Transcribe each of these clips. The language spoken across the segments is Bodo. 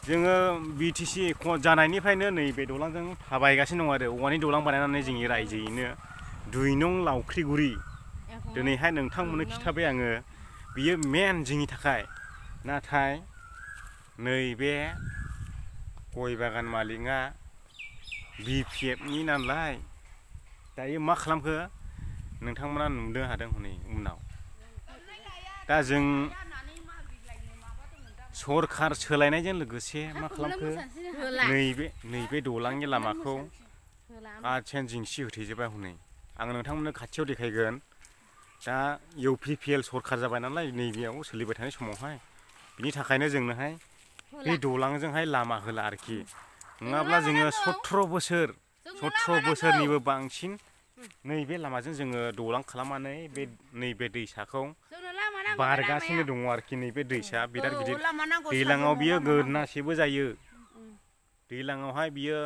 जोङो BTC जानायनिफ्रायनो नैबे दलांजों थाबायगासिनो दं आरो औवानि दलां बानायनानै जोंनि रायजोयैनो 2 नं लावख्रिगुरि दिनैहाय नोंथांमोननो खिथाबाय आङो बियो मेन जोंनि थाखाय नाथाय नैबे गय बागान मालिकआ BPFनि नालाय दायो मा खालामखो नोंथांमोना नुनो हादों हनै उनाव दा जों सरखार सोलायनायजों लोगोसे मा खालामखो नैबे दलांनि लामाखौ आथिं जिंसि होथेजोबबाय हनै आं नोंथांमोननो खाथियाव देखायगोन दा UPPL सरखार जाबाय नालाय नैबेयाव सोलिबाय थानाय समावहाय बिनि थाखायनो जोंनोहाय बे दलांजोंहाय लामा होला आरोखि नङाब्ला जोङो 17 बोसोरनिबो बांसिन नैबे लामाजों जोङो दलां खालामनानै बे नैबे दैसाखौ बारगासिनो दङ आरोखि नैबे दैसा बिराद गिदिर दैलाङाव बियो गोदनासेबो जायो दैलाङावहाय बियो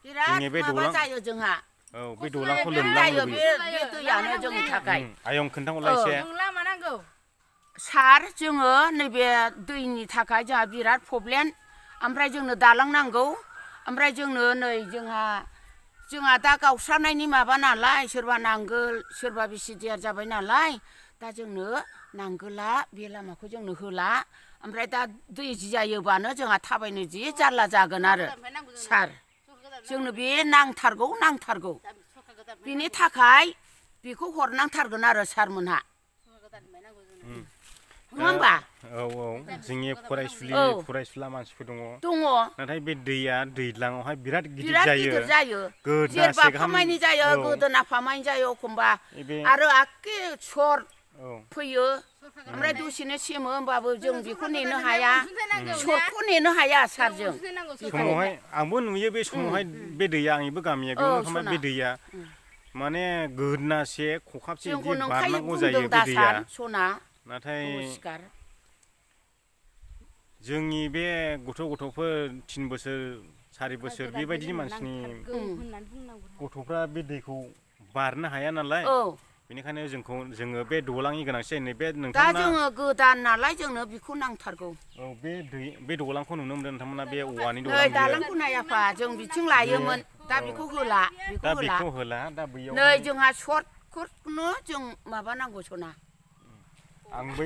जोंनि बे दलां जायो जोंहा औ बे दलांखौ लोमलाङो बे दैयानो जोंनि थाखाय आयं खोन्थाहरलाय एसे सार जोङो नैबे दैनि थाखाय जोंहा बिराद प्रब्लेम ओमफ्राय जोंनो दालां नांगौ ओमफ्राय जोंनो नै जोंहा दा गावस्रानायनि माबा नालाय सोरबा नांगोल सोरबा बेसे देर जाबाय नालाय दा जोंनो नांगोला बे लामाखौ जोंनो होला ओमफ्राय दा दै जायोबानो जोंहा थाबायनो जि जारला जागोन आरो सार जोंनो बे नांथारगौ बिनि थाखाय बेखौ हरनांथारगोन आरो सारमोनहा नङा होमबा औ जोंनि फरायसुला मानसिफोर दङ नाथाय बे दैया दैज्लाङावहाय बिराद गिदिर जायो जेरबा फामायनि जायो गोदोना फामायनि जायो एखमबा आरो आखे सर फैयो ओमफ्राय दसेनो सेमो होमबाबो जों बेखौ नेनो हाया सरखौ नेनो हाया सारजों समावहाय आंबो नुयो बे समावहाय बे दैया आंनिबो गामिया बेयावनो थांबाय बे दैया माने गोदनासे खखाबसे बिदि बारनांगौ जायो बे दैया नाथाय जोंनि बे गथ'फोर 3 बोसोर 4 बोसोर बेबायदि मानसिनि गथ'फ्रा बे दैखौ बारनो हाया नालाय बेनिखायनो जोङो बे दलांनि गोनांथि जायो बे नोंथांमोना दा जोङो गोदान नालाय जोंनो बेखौ नांथारगौ औ बे दलांखौ नुनो मोनदों नोंथांमोना बे औवानि दलां दालांखौ नायाफा जों बिथिं लायोमोन दा बेखौ होला दा बैयाव नै जोंहा सर्टखौनो जों माबानांगौ सना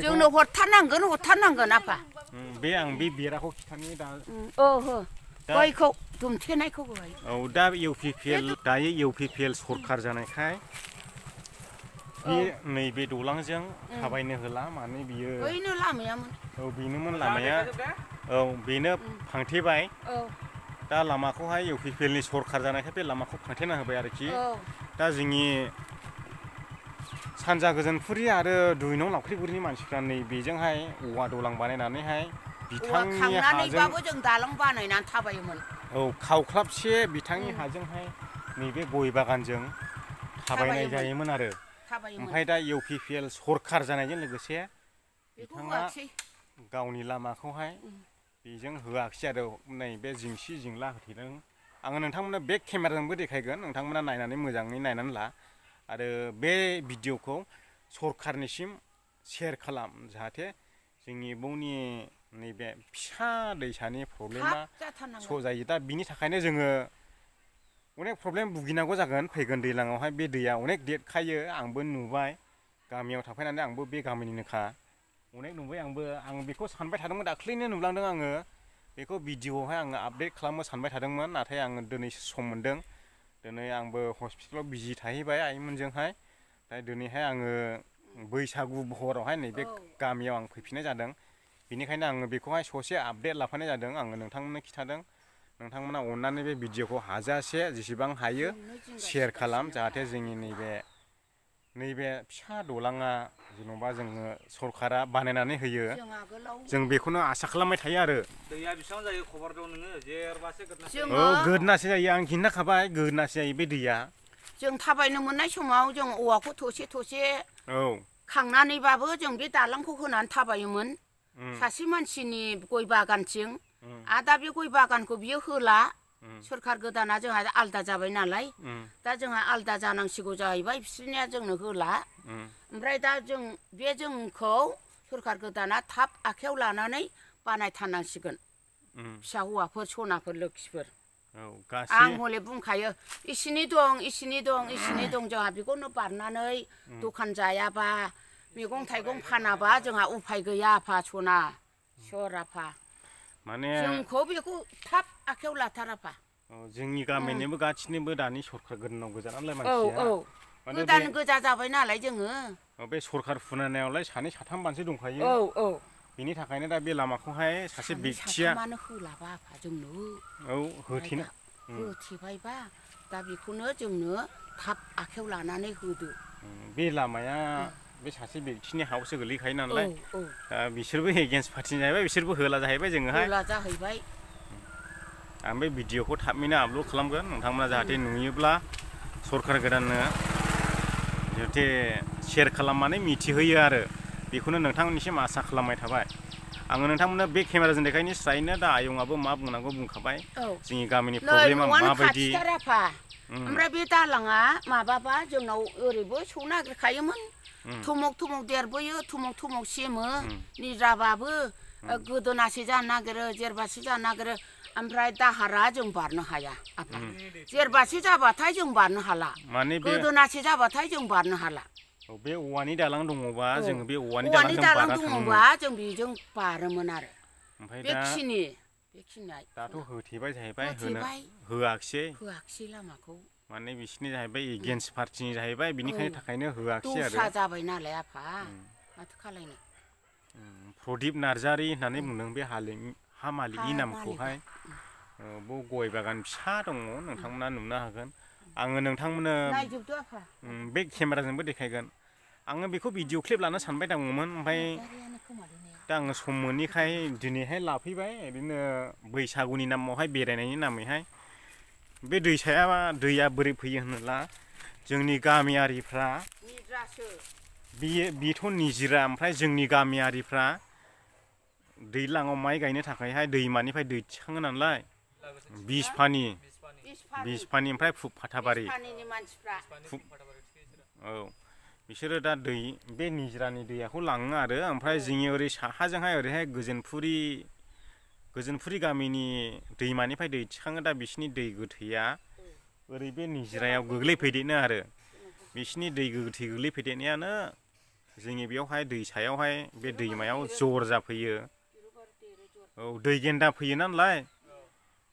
जोंनो हरथारनांगोन आफा आं बे बेराखौ खिथानि दा गयखौ दुमथेनायखौ औ दा UPPL सरखार जानायखाय बे नैबे दलांजों थाबायनो होला माने बियो बैनो लामायामोन औ बेनोमोन लामाया औ बेनो फांथेबाय दा लामाखौहाय UPPL नि सरखार जानायखाय बे लामाखौ फांथेना होबाय आरोखि दा जोंनि सानजा गोजोनफुरि आरो 2 नं लावख्रिगुरिनि मानसिफ्रा नैबेजोंहाय औवा दलां बानायनानैहाय बिथांनि हाजों जों दालां बानायनानै थाबायोमोन औ खावख्लाबसे बिथांनि हाजोंहाय नैबे गय बागानजों थाबायनाय जायोमोन आरो ओमफ्राय दा UPPL सरखार जानायजों लोगोसे बिथाङा गावनि लामाखौहाय बेजों होआखिसै आरो नैबे जिंसि जिंला होथेदों आङो नोंथांमोननो बेक केमेराजोंबो देखायगोन नोंथांमोना नायनानै मोजाङै नायनानै ला आरो बे भिडिअखौ सरखारनिसिम शेयार खालाम जाहाथे जोंनि बावनि नैबे फिसा दैसानि प्रब्लेमा जायो दा बिनि थाखायनो जोङो अनेक प्रब्लेम भुगिनांगौ जागोन फैगोन दैज्लाङावहाय बे दैया अनेक देरखायो आंबो नुबाय गामियाव थाफैनानै आंबो बे गामिनिनोखा अनेक नुबाय आं बेखौ सानबाय थादोंमोन दाख्लैनो नुलांदों आङो बेखौ भिडिअआवहाय आङो आपडेट खालामनो सानबाय थादोंमोन नाथाय आङो दिनैसो सम मोनदों दिनै आंबो हस्पिटालाव बिजि थाहैबाय आइमोनजोंहाय दा दिनैहाय आङो बैसागु बहरावहाय नैबे गामियाव आं फैफिननाय जादों बेनिखायनो आङो बेखौहाय ससे आपडेट लाफानाय जादों आङो नोंथांमोननो खिथादों नोंथांमोना अननानै बे भिडिअखौ हाजासे जेसेबां हायो शेयार खालाम जाहाथे जोंनि नैबे फिसा दलाङा जेन'बा जोङो सरखारा बानायनानै होयो जों बेखौनो आसा खालामबाय थायो आरो दैया बेसेबां जायो खबर दं नोङो जेरबासे गोदनासे जायो आं खिन्थाखाबाय गोदनासे जायो बे दैया जों थाबायनो मोननाय समाव जों औवाखौ थसे खांनानैबाबो जों बे दालांखौ होनानै थाबायोमोन सासे मानसिनि गय बागानथिं आरो दा बे गय बागानखौ बियो होला सरखार गोदाना जोंहा आलदा जाबाय नालाय दा जोंहा आलदा जानांसिगौ जाहैबाय बिसोरनिया जोंनो होला ओमफ्राय दा जोंखौ सरखार गोदाना थाब आखायाव लानानै बानायथारनांसिगोन फिसा हौवाफोर सनाफोर लोखिफोर गासै आं हले बुंखायो इसिनि दं इसिनि दं इसिनि दं जोंहा बेखौनो बारनानै दखान जायाबा मैगं थाइगं फानाबा जोंहा उफाय गैया आफा सना सोर आफा माने जोंखौ बेखौ थाब आखायाव लाथाराफा जोंनि गामिनिबो गासिनिबो दानि सरखार गोदानाव गोजा नालाय औ मानसिया औ गोदान गोजा जाबाय नालाय जोङो बे सरखार फुनायनायावलाय सानै साथाम मानसि दंखायो औ औ बिनि थाखायनो दा बे लामाखौहाय सासे बेक्तिया साथामानो होलाबा आफा जोंनो औ होथेनो होथेबायबा दा बेखौनो जोंनो थाब आखायाव लानानै होदो बे लामाया बे सासे बेक्तिनि हायावसो गोलैखायो नालाय औ दा बिसोरबो एगेन्स्ट पार्टि जाहैबाय बिसोरबो होला जाहैबाय जोङोहाय होला जाहैबाय आं बे भिडिअखौ थाबैनो आपल'ड खालामगोन नोंथांमोना जाहाथे नुयोब्ला सरखार गोदाननो जाहाथे शेयार खालामनानै मिथिहोयो आरो बेखौनो नोंथांमोननिसिम आसा खालामनाय थाबाय आङो नोंथांमोननो बे केमेराजों देखायनो स्रायनो दा आयंआबो मा बुंनांगौ बुंखाबाय जोंनि गामिनि प्रब्लेमा माबायदि ओमफ्राय बे दालाङा माबाबा जोंनाव ओरैबो सौनो नागिरखायोमोन थुमुक थुमुक देरबोयो थुमुक थुमुक सेमो निजाबाबो गोदोनासे जानो नागिरो जेरबासे जानो नागिरो ओमफ्राय दाहारा जों बारनो हाया आफा जेरबासे जाबाथाय जों बारनो हाला गोदोनासे जाबाथाय जों बारनो हाला बे औवानि दालां दङबा जों बे औवानि दालां दङबा जों बेजों बारोमोन आरो बेखिनिया दाथ' होथेबाय जाहैबाय होआखिसै लामाखौ माने बिसिनि जाहैबाय एगेन्स्ट पार्टिनि जाहैबाय बिनिखायनो थाखायनो होआखिसै आरो दस्रा जाबाय नालाय आफा माथो खालायनो प्रदीप नार्जारि होननानै बुंदों बे हा मालिकनि नामखौहाय बे गय बागान फिसा दङ नोंथांमोना नुनो हागोन आङो नोंथांमोननो बे केमेराजोंबो देखायगोन आङो बेखौ भिडिअ क्लिप लानो सानबाय दङमोन ओमफ्राय दा आङो सम मोनैखाय दिनैहाय लाफैबाय ओरैनो बैसागुनि नामावहाय बेरायनायनि नामैहाय बे दैया बोरै फैयो होनोब्ला जोंनि गामियारिफ्रा बेथ' निजिरा ओमफ्राय जोंनि गामियारिफ्रा दैज्लाङाव माइ गायनो थाखायहाय दैमानिफ्राय दै थिखाङो नालाय बिसफानि ओमफ्राय फाथाबारि औ बिसोरो दा बे निजिरानि दैयाखौ लाङो आरो ओमफ्राय जोंनि ओरै साहाजोंहाय ओरैहाय गोजोनफुरि गामिनि दैमानिफ्राय दै थिखाङो दा बिसिनि दै गोथैया ओरै बे निजिरायाव गोग्लैफैदेनो आरो बिसिनि दै गोथै गोग्लैफैदेरनायानो जोंनि बेयावहाय दैसायावहाय बे दैमायाव जर जाफैयो औ दै गेन्दा फैयो नालाय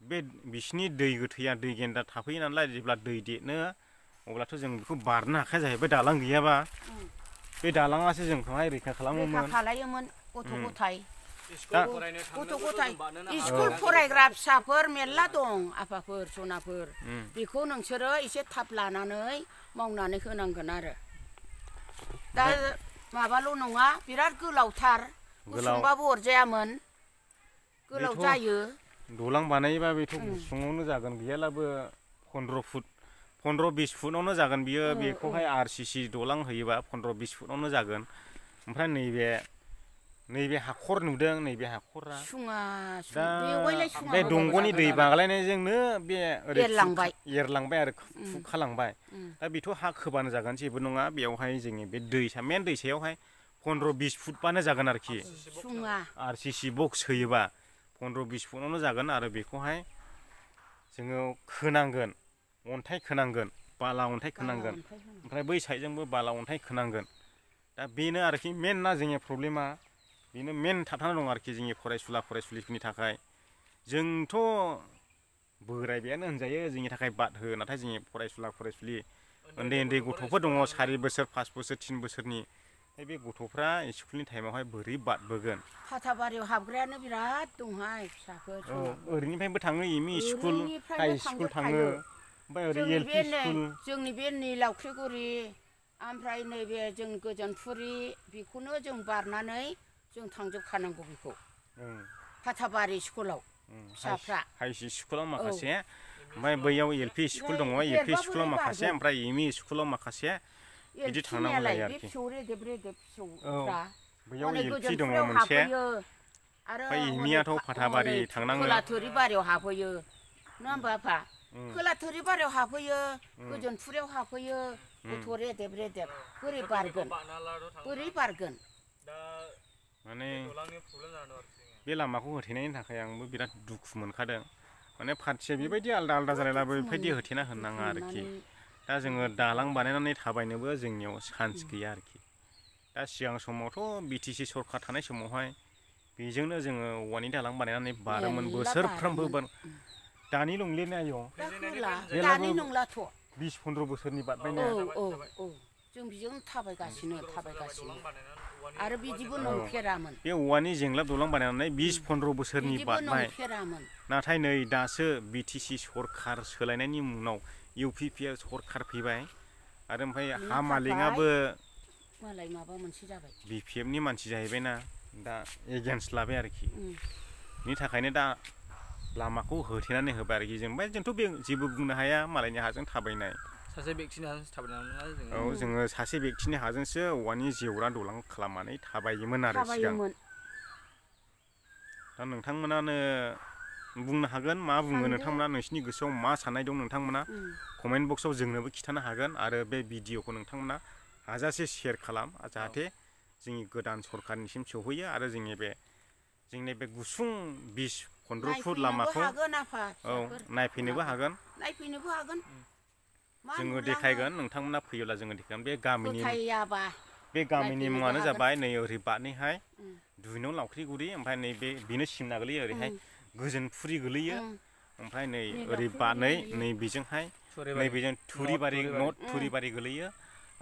बे बिसिनि दै गोथैया दै गेन्दा थाफैयो नालाय जेब्ला दै देरो अब्लाथ' जों बेखौ बारनो हाखाया जाहैबाय दालां गैयाबा बे दालाङासो जोंखौहाय रैखा खालामोमोन गथ' गथाय स्कुल फरायग्रा फिसाफोर मेरला दं आफाफोर सनाफोर बेखौ नोंसोरो एसे थाब लानानै मावनानै होनांगोन आरो दा माबाल' नङा बिराद गोलावथार गुसुंबाबो अरजायामोन गोलाव जायो दालां बानायोबा बेथ' गुसुङावनो जागोन गैयालाबो 15-20 फुटावनो जागोन बियो बेखौहाय RCC दालां होयोबा 15-20 फुटावनो जागोन ओमफ्राय नैबे हाखर नुदों नैबे हाखरा दा बे दंग'नि दै बाग्लायनायजोंनो बे एरलांबाय आरो खुरखालांबाय दा बेथ' हा खोबानो जागोन जेबो नङा बेयावहाय जोंनि बे मेन दैसायावहाय 15-20 फुटबानो जागोन आरोखि RCC बक्स होयोबा 15-20 फुटावनो जागोन आरो बेखौहाय जोङो खोनांगोन अन्थाइ खोनांगोन बाला अन्थाइ खोनांगोन ओमफ्राय बै साइडजोंबो बाला अन्थाइ खोनांगोन दा बेनो आरोखि मेन ना जोंनि प्रब्लेमा बेनो मेन थाबथाना दं आरोखि जोंनि फरायसुलिफोरनि थाखाय जोंथ' बोरायबायानो होनजायो जोंनि थाखाय बाद हो नाथाय जोंनि फरायसुलि उन्दै गथ'फोर दङ 4 बोसोर 5 बोसोर 3 बोसोरनि बे गथ'फ्रा स्कुलनि टाइमावहाय बोरै बादबोगोन फाथाबारियाव हाबग्रायानो बिराद दंहाय फिसाफोर ओरैनिफ्रायबो थाङो एमइ स्कुल हाइ स्कुल थाङो ओमफ्राय ओरै LP स्कुल जोंनि बे लावख्रिगुरि ओमफ्राय नैबे जों गोजोनफुरि बेखौनो जों बारनानै जों थांजोबखानांगौ बेखौ फाथाबारि स्कुलाव फिसाफ्रा हाइ स्कुलाव माखासे ओमफ्राय बैयाव LP स्कुल दङ LP स्कुलाव माखासे ओमफ्राय एमइ स्कुलाव माखासे बिदि थांनांगौ जायो आरोखि बैयाव LP दङ मोनसे ओमफ्राय एमइआथ' फाथाबारि थांनाङो खोलाथुरि बारियाव हाबहैयो नङा होमबा आफा खोलाथुरि बारियाव हाबहैयो गोजोनफुरियाव हाबहैयो गथ' रेदेब बोरै बारगोन माने बे लामाखौ होथेनायनि थाखाय आंबो बिराद दुखु मोनखादों माने फारथिया बेबायदि आलदा आलदा जालायलाबो बेबायदि होथेना होनाङा आरोखि दा जोङो दालां बानायनानै थाबायनोबो जोंनियाव चान्स गैया आरोखि दा सिगां समावथ' बिटिसि सरखार थानाय समावहाय बेजोंनो जोङो औवानि दालां बानायनानै बारोमोन बोसोरफ्रोमबो दानि नंले आयं दानि नंलाथ' 20-15 बोसोरनि बारबायना जों बेजों थाबायगासिनो आरो बिदिबो नंफेरामोन बे औवानि जेंलाब दलां बानायनानै 20-15 बोसोरनि बारबाय नाथाय नै दासो बिटिसि सरखार सोलायनायनि उनाव इउपिपिएल सरखार फैबाय आरो ओमफ्राय हा मालिकआबो मालाय माबा मोनसे जाबाय बिपिएफनि मानसि जाहैबायना दा एगेन्स्ट लाबाय आरोखि बिनि थाखायनो दा लामाखौ होथेनानै होबाय आरोखि जोंथ' बे जेबो बुंनो हाया मालायनि हाजों थाबायनाय सासे बेक्तिनि हाजोंसो थाबायनांगौ औ जोङो सासे बेक्तिनि हाजोंसो औवानि जेवरा दलां खालामनानै थाबायोमोन आरो सिगां दा नोंथांमोनानो बुंनो हागोन मा बुङो नोंथांमोना नोंसिनि गोसोआव मा साननाय दं नोंथांमोना कमेन्ट बक्सआव जोंनोबो खिन्थानो हागोन आरो बे भिडिअखौ नोंथांमोना हाजासे शेयार खालाम जाहाथे जोंनि गोदान सरखारनिसिम सौहैयो आरो जोंनि बे गुसुं 20-15 फुट लामाखौ औ नायफैनोबो हागोन जोङो देखायगोन नोंथांमोना फैयोब्ला जोङो देखायगोन बे गामिनि मुङानो जाबाय नै ओरै बारनैहाय 2 नं लावख्रिगुरि ओमफ्राय नैबे बेनो सिमना गोलैयो ओरैहाय गोजोनफुरि गोलैयो ओमफ्राय नै ओरै बारनै नै बेजोंहाय नैबेजों थुरिबारि नर्थ थुरिबारि गोलैयो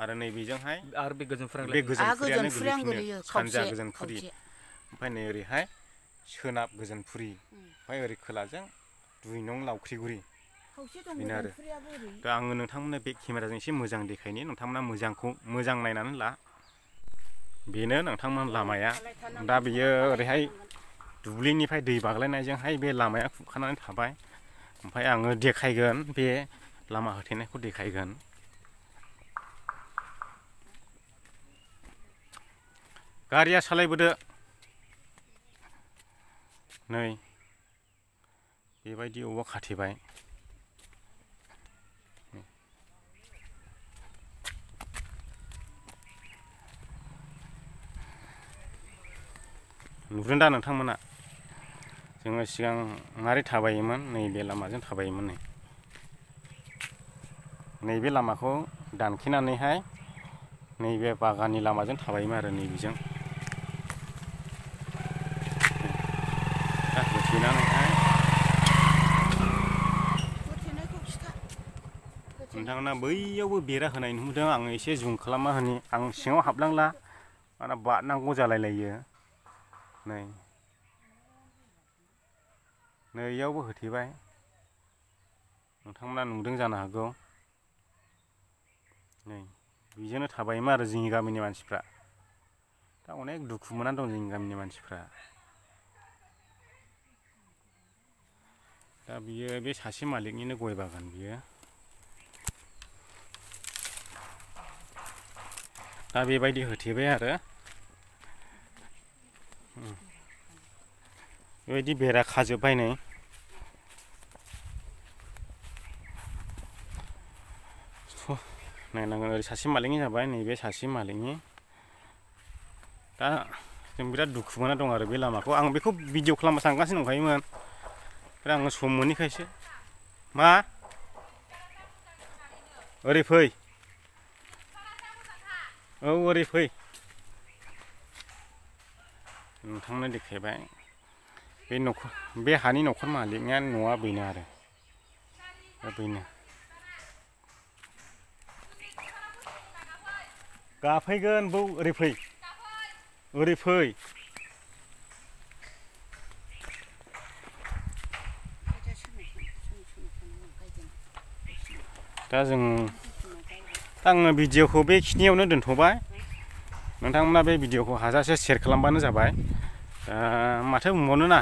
आरो नैबेजोंहाय आरो बे गोजोनफुरियानो गोलैफिनो सानजा गोजोनफुरि ओमफ्राय नै ओरैहाय सोनाब गोजोनफुरि ओमफ्राय ओरै खोलाजों 2 नं लावख्रिगुरि बेनो आरो दा आङो नोंथांमोननो बे केमेराजों एसे मोजां देखायनि नोंथांमोना मोजां नायनानै ला बेनो नोंथांमोन लामाया दा बियो ओरैहाय दुब्लिनिफ्राय दै बाग्लायनायजोंहाय बे लामाया खुरखानानै थाबाय ओमफ्राय आङो देखायगोन बे लामा होथेनायखौ देखायगोन गारिया सालायबोदो नै बेबायदि औवा खाथेबाय नुदों दा नोंथांमोना जोङो सिगां मारै थाबायोमोन नैबे लामाजों थाबायोमोन नैबे लामाखौ दानखेनानैहाय नैबे बागाननि लामाजों थाबायोमोन आरो नैबेजों दा होथेनानैहाय नोंथांमोना बैयावबो बेरा होनाय नुदों आङो एसे जुम खालामना होनि आं सिङाव हाबलांला माना बारनांगौ जालायलायो नैयावबो होथेबाय नोंथांमोना नुदों जानो हागौ नै बेजोंनो थाबायोमोन आरो जोंनि गामिनि मानसिफ्रा दा अनेक दुखु मोननानै दं जोंनि गामिनि मानसिफ्रा दा बियो बे सासे मालिकनिनो गय बागान बियो दा बेबायदि होथेबाय आरो बेबायदि बेरा खाजोब्बाय नै नायनांगोन ओरै सासे मालिकनि जाबाय नैबे सासे मालिकनि दा जों बिराद दुखु मोनना दं आरो बे लामाखौ आं बेखौ भिडिअ खालामनो सानगासिनो दंखायोमोन ओमफ्राय आङो सम मोनैखायसो मा ओरै फै औ ओरै फै नोंथांनो देखायबाय बे हानि न'खर मालिकनिया न'आ बेनो आरो बेनो गाफैगोन बौ ओरै फै दा आङो भिडिअखौ बेखिनियावनो दोनथ'बाय नोंथांमोना बे भिडिअखौ हाजासे शेयार खालामबानो जाबाय माथो बुंबावनो ना